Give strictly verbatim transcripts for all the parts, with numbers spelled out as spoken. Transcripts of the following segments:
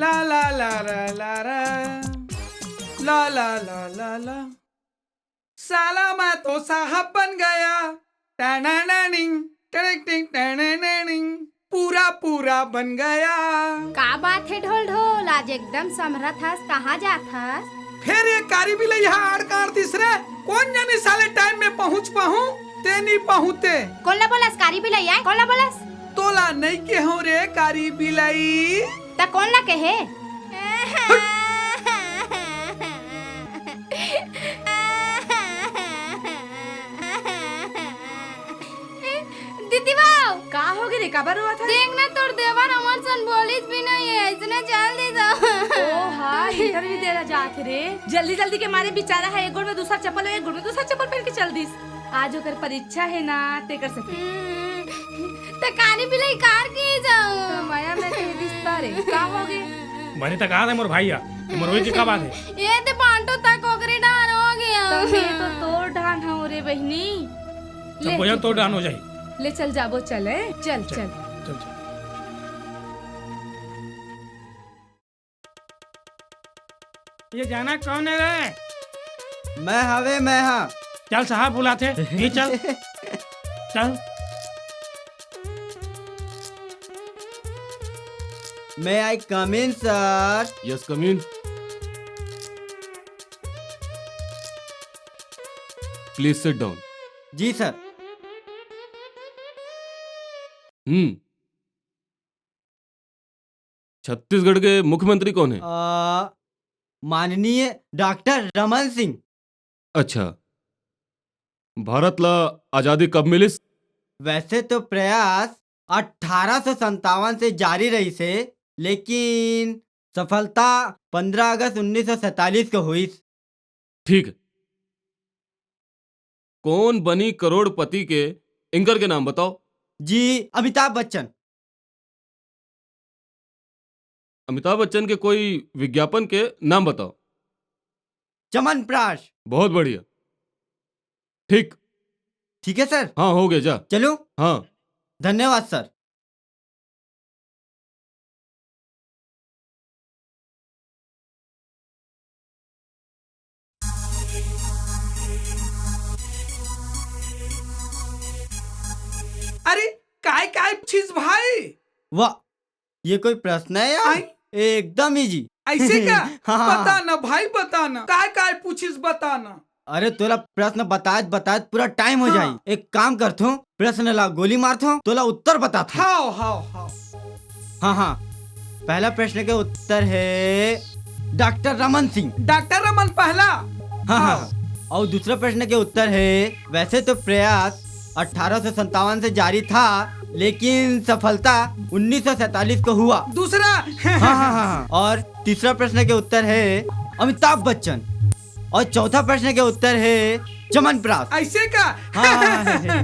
ला ला ला ला ला ला। ला ला ला ला ला। साला मैं तो साहब बन गया। टनननिंग, टनटिंग, टनननिंग। पूरा पूरा बन गया। का बात हे ढोल ढोल, आज एकदम समरत हस, कहाँ जात हस? फेर ये कारी बिलई हा आड़ काड़ दिस रे। कोन जानी साले टाइम में पहुँच पाहूँ, ते नी पहुँचे। कोन ला बोलस कारी बिलई आय? कोन ला बोलस? तोला नई केहों रे कारी बिलई। त कोन ला केहे? दीदी बाऊ, का होगे रे, काबर रोवत हस? देख ना, तोर देवर हमर सन बोलिस भी नहीं है, अइसने चल दिस। ओ हा, इंटरव्यू दे ला जात हे रे। जल्दी जल्दी के मारे बेचारा ह एक गोड़ में दूसरा चप्पल, एक गोड़ में दूसरा चप्पल पहन के चल दिस। आज ओकर परीक्षा हे ना, तेकर से। हम्म, त कारी बिलई कार के जाऊं? त मया में ते रिश्ता रे, का होगे? बने त कहा था मोर भाई या, मोर वही के का बात हे? ये ते पांटो तक ओकरे डान हो गया। त मैं तो तोर डान हूँ रे बहिनी। ले, चल, ले, तोर डान हो जाही। ले चल जाबो, चल, ए? चल, चल, चल। चल, चल। ये जाना कौन है रे? मैं हवे, मैं हा। चल साहब बुलाथे, ये चल। चल। May I come in, sir? Yes, come in. Please sit down. जी, सर। हम्म। छत्तीसगढ़ के मुख्यमंत्री कौन है? अ, माननीय डॉक्टर रमन सिंह। अच्छा, भारत ला आजादी कब मिलिस? वैसे तो प्रयास अठारह सौ संतावन से जारी रहिस हे, लेकिन सफलता पंद्रह अगस्त उन्नीस सौ सैंतालीस को हुई। ठीक है, कौन बनी करोड़पति के एंकर के नाम बताओ। जी, अमिताभ बच्चन। अमिताभ बच्चन के कोई विज्ञापन के नाम बताओ। च्यवनप्राश। बहुत बढ़िया। ठीक। ठीक है सर। हाँ, हो गया, जा। चलो। हाँ। धन्यवाद सर। अरे, काय काय पूछिस भाई? वाह, ये कोई प्रश्न है यार? आय? एकदम ईजी। ऐसे का? हाँ, हाँ, हाँ। बता ना भाई, बता ना, काय काय पूछिस, बता ना। अरे, तोला प्रश्न बतात बतात पूरा टाइम हो हाँ। जाही। एक काम करथों, प्रश्न ला गोली मारथों, तोला उत्तर बताथों। हाव, हाव, हाव। हाँ, हाँ। पहला प्रश्न के उत्तर हे डॉक्टर रमन सिंह। डॉक्टर रमन पहला। हाँ, हाँ, हाव। हाँ। अउ दूसरा प्रश्न के उत्तर हे, वैसे तो प्रयास अठारह सौ संतावन से जारी था, लेकिन सफलता उन्नीस सौ सैंतालीस को हुआ। दूसरा। हाँ, हाँ, हाँ, हाँ। और तीसरा प्रश्न के उत्तर हे अमिताभ बच्चन। और चौथा प्रश्न के उत्तर हे च्यवनप्राश। ऐसे का? हाँ, हाँ, हाँ, हाँ।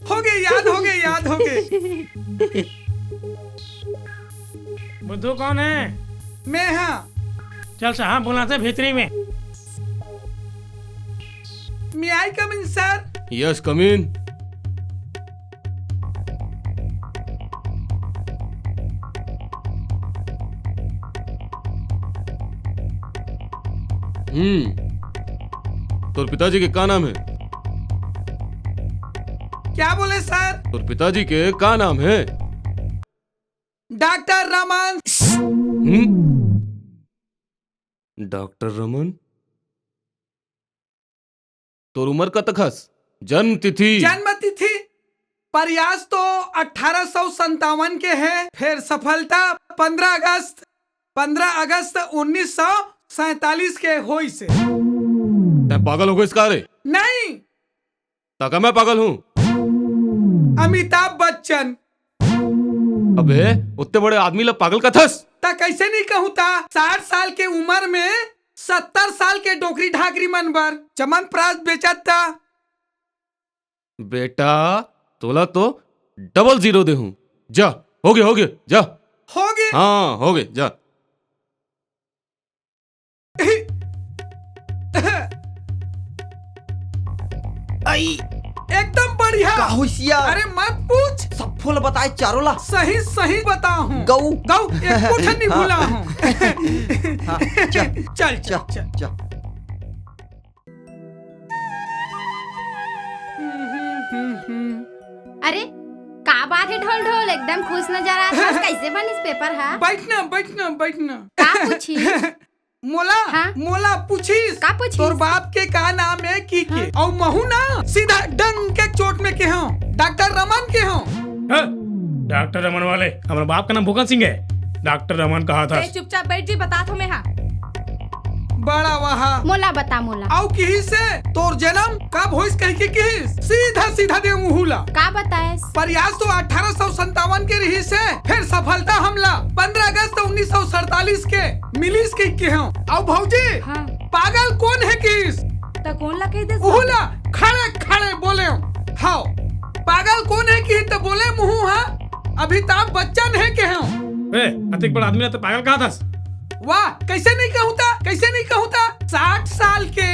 हो गए, याद हो गए, याद हो गए। बुद्धू कौन है? मैं हाँ। चल साहब बुलाथे भीतरी में। May I come in, sir? Yes, come in. हम्म, तोर पिताजी के का नाम हे? क्या बोले सर? तोर पिताजी के का नाम हे? डॉक्टर रमन। हम्म? डॉक्टर रमन? तोर उमर कतक हस? जन्म तिथि? जन्म तिथि प्रयास तो अठारह सौ संतावन के हे, फेर सफलता पंद्रह अगस्त, पंद्रह अगस्त उन्नीस सौ सैंतालीस के होइस हे। तैं पागल हो गइस का रे? नहीं। त का मैं पागल हूँ? अमिताभ बच्चन। अबे, उत्ते बड़े आदमी ला पागल कथस? त कैसे नहीं कहूँ त? साठ साल के उमर में सत्तर साल के डोकरी ढाकरी मन बर च्यवनप्राश बेचत त। बेटा, तोला तो डबल जीरो देहूँ। जा, हो गया, हो गया, जा। हो गया। हाँ, हो गया, जा। आई। एकदम बढ़िया। का होइस यार? अरे मत पूछ। सब्बो ल बताए चारों ला। सही सही बताहूँ। गऊ। गऊ, एको ठन नहीं भुलाहूँ। हाँ, चल, चल, चल, चल, चल। चल। अरे, का बात हे ढोल ढोल, एकदम खुश नजर आत हस। कैसे बनिस पेपर हा? बैठ ना, बैठ ना, बैठ ना। का पूछी? मोला, हाँ? मोला पूछिस, का पूछिस? तोर बाप के का नाम हे कहिके? हाँ। अउ महूँ ना सीधा डंक के चोट में केहेंव, डॉक्टर रमन केहेंव। हाँ, डॉक्टर रमन वाले, हमर बाप का नाम भूखन सिंह हे, डॉक्टर रमन कहाथस। ए, चुपचाप बैठ जी, बतात हों मैं हा। बड़ा वाह। मोला बता, मोला। अउ किहिस हे, तोर जनम कब होइस कहिके किहिस? सीधा सीधा दे मुहूँ ला। का बताएस? प्रयास तो अठारह सौ संतावन के रिहिस हे, फेर सफलता हमला पंद्रह अगस्त उन्नीस सौ सैंतालीस के मिलिस कहिके केहेंव। अउ भौजी, हाँ। पागल कोन हे किहिस? त कोन ला कहि देस? उहू ला खड़े खड़े बोलेंव। हव, पागल कोन हे किहिस त बोलेंव मुहूँ हा, अमिताभ बच्चन हे केहेंव। ए, अतेक बड़ आदमी ला त पागल कहाथस? वाह, कैसे नहीं कहूँ त, कैसे नहीं कहूँ त? साठ साल के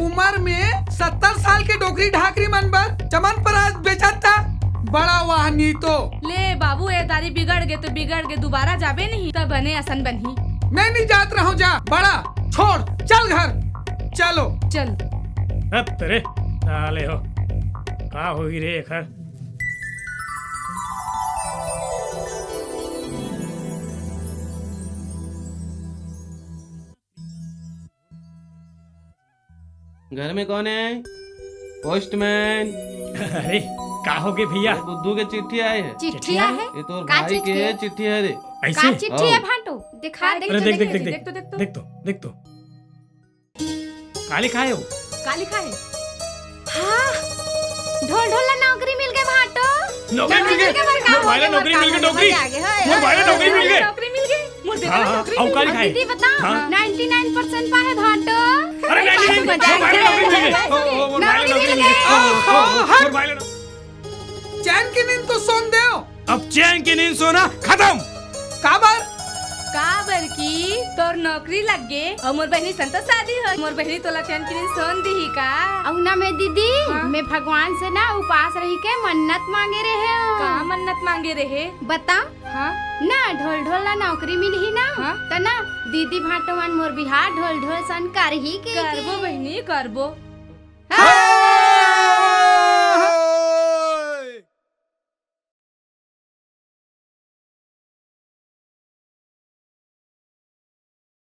उमर में सत्तर साल के डोकरी ढाकरी मन बर चमनपरास बेचत था। बड़ा वाह नी तो। ले बाबू, ए दारी बिगड़ गे तो बिगड़ गे, दुबारा जाबे नहीं त बने असन बनही। मैं नहीं जात रहूं जा, बड़ा छोड़, चल घर, चलो। चल। हत रे, साले हो, का होही रे एखर? घर में कौन है? पोस्टमैन। अरे, का हो गे भैया? ये बुद्धू के चिट्ठी आए हे। चिट्ठी चिट्ठी आए आए? हे? ये तोर का भाई चीज के के? चिट्ठी हे रे। ऐसे? का चिट्ठी हे आओ। भांटो? दिखा, अरे, देख, देख, देख, देख, देख, देख तो, देख तो। का लिखा हे वो? का लिखा हे? हाँ, ढोल ढोल ला नौकरी मिल गे भांटो। नौकरी मिल गे? मोर भाई ला नौकरी मिल गे, नौकरी। मोर भाई ला नौकरी मिल गे। नौकरी मिल गे। मोर बेटा हाँ, ला हाँ, नौकरी अउ मिल का गे। लिखा हे? दीदी बता, हाँ। नाइंटी नाइन परसेंट पाए भांटो। अरे, नाइंटी नाइन, मजाक मोर भाई ला नौकरी मिल गे। ओ, ओ, मोर भाई ला नौकरी मिल गे। ओ, ओ, ओ, मोर भाई ला नौ- चैन की नींद तो सोन देव। अब चैन की नींद सोना खतम। काबर? काबर कि तोर नौकरी लग गे अउ मोर बहिनी सन तो शादी हो। मोर बहिनी तोला चैन की नींद सोन दिही का? अउ ना मैं दीदी, हाँ? मैं भगवान से ना उपास रही के मन्नत मांगे रहेंव। का मन्नत मांगे रहे? बता। हाँ? ना ढोल ढोल ला नौकरी मिलही ना, हाँ? त ना दीदी भांटो मन मोर बिहाव ढोल ढोल सन करही के। करबो बहिनी, करबो। हाँ।